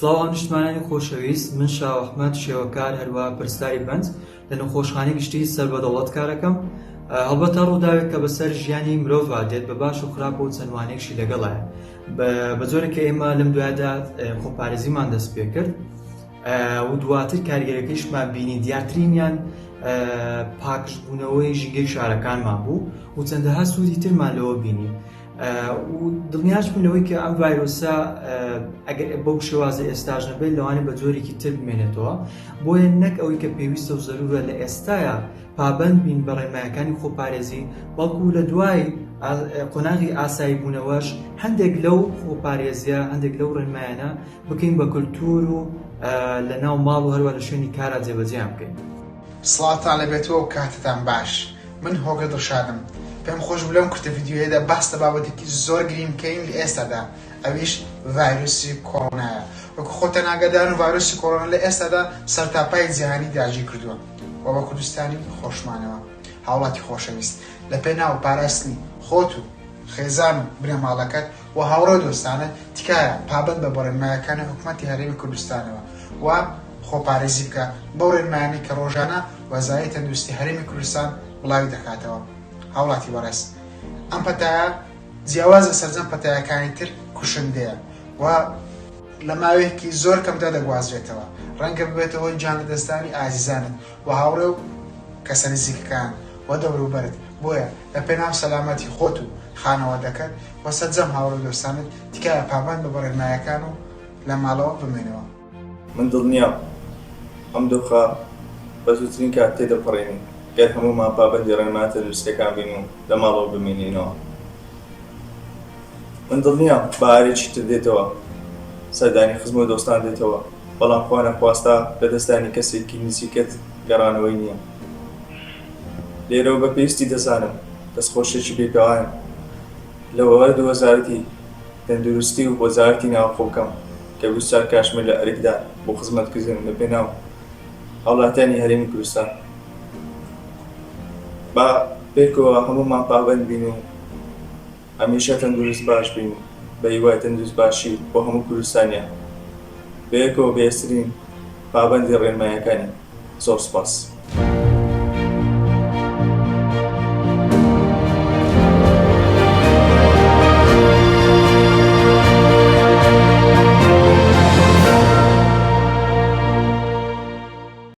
سڵاو هاونیشتمانیانی خۆشەویست، من شاو ئەحمەد، شێوەکار هەروەها پەرستاری بەنج لە نەخۆشخانەی گشتی سەر بە دەوڵەت کارەکەم. هەڵبەتە ڕووداوێک کە بەسەر ژیانی مرۆڤا دێت بە باش و خراپە و چەند وانەیەکشی لەگەڵایە. بە جۆرێک کە ئێمە لەم دوایەدا خۆپارێزیمان دەست پێ کرد و دواتر کاریگەرەکەیشمان بینی، دیارترینیان پاکژبوونەوەی ژینگەی شارەکانمان بوو و چەندەها سوودی ترمان لەوە بینی. و دڵنیاش بن لەوەی کە ئەم ڤایرۆسە ئەگەر بەو شێوازە ئێستاش نەبێت لەوانەیە بە جۆرێکی تر بمێنێتەوە بۆیە نەک ئەوەی کە پێویستە و زەرورە لە ئێستایا پابەند بین بە ڕێنمایەکانی خۆپارێزی بەڵکو لە دوای قۆناغی ئاسایی بوونەوەش هەندێک لەو خۆپارێزیە هەندێک لەو ڕێنمایانە بکەین بە کولتوور و لە ناو ماڵ و هەروە لە شوێنی کارا جێبەجێیان بکەین. سڵاوتان لێبێتەوە و کاتتان باش من هۆگر دڵشادم پێم خۆش بوو لەم کورتە ڤیدیۆیەدا باس لە بابەتێکی زۆر گرینگ بکەین لە ئێستادا ئەویش ڤایرۆسی کۆرۆنایە وەکو خۆتان ئاگادارن ڤایرۆسی کۆرۆنا لە ئێستادا سەرتاپای جیهانی داگیر کردووە و بە کوردستانی خۆشمانەوە هاوڵاتی خۆشەویست لە پێناو پاراستنی خۆت و خێزان و بنەماڵەکەت و هاوڕێ و دۆستانت تکایە پابەند بە بە ڕێنمایەکانی حکومەتی هەرێمی کوردستانەوە و خۆپارێزی بکە بەو ڕێنمایانەی کە ڕۆژانە وەزارەی تەندروستی هەرێمی کوردستان بڵاوی دەکاتەوە. هاوڵاتی بەڕێز ئەم پەتایە جیاواز لە سەرجەم پەتایەکانی تر کوشندەیە و لە ماوەیەکی زۆر کەمدا دەگوازرێتەوە، ڕەنگە ببێتە هۆی گیانلەدەستدانی ئازیزانت و هاوڕێ و کەسە نزیکەکانت و دەوروبەرت، بۆیە لە پێناو سەلامەتی خۆت و خانەوادەکەت و سەرجەم هاوڕێ و دۆستانت تکایە پابەند بە بە ڕێنمایەکان و لە ماڵەوە بمێنەوە. من دڵنیام ئەم دۆخە بە زووترین کات تێدەپەڕێنین گەر هەموومان پابەندی ڕێنمایە تەندروستییەکان بین و لە ماڵەوە بمێنینەوە. من دڵنیام بەهارێکی تر دێتەوە، سەردانی خزم و دۆستان دێتەوە، بەڵام خوا نەخواستە لەدەستدانی کەسێکی نزیکت گەڕانەوەی نییە. لێرەوە بە پێویستی دەزانم دەستخۆشییەکی بێپایان لە هەردوو وەزارەتی تەندروستی و وەزارەتی ناوخۆ بکەم کە 24 کاتژمێر لە ئەرکدان بۆ خزمەتکردن لە پێناو هاوڵاتیانی هەرێمی کوردستان. با پێکەوە هەموومان پابەند بین و هەمیشە تەندروست باش بین بە هیوای تەندروست باشی بۆ هەموو کوردستانیان بەیەکەوە بەهێزترین پابەندی ڕێنمایەکانین. زۆر سوپاس.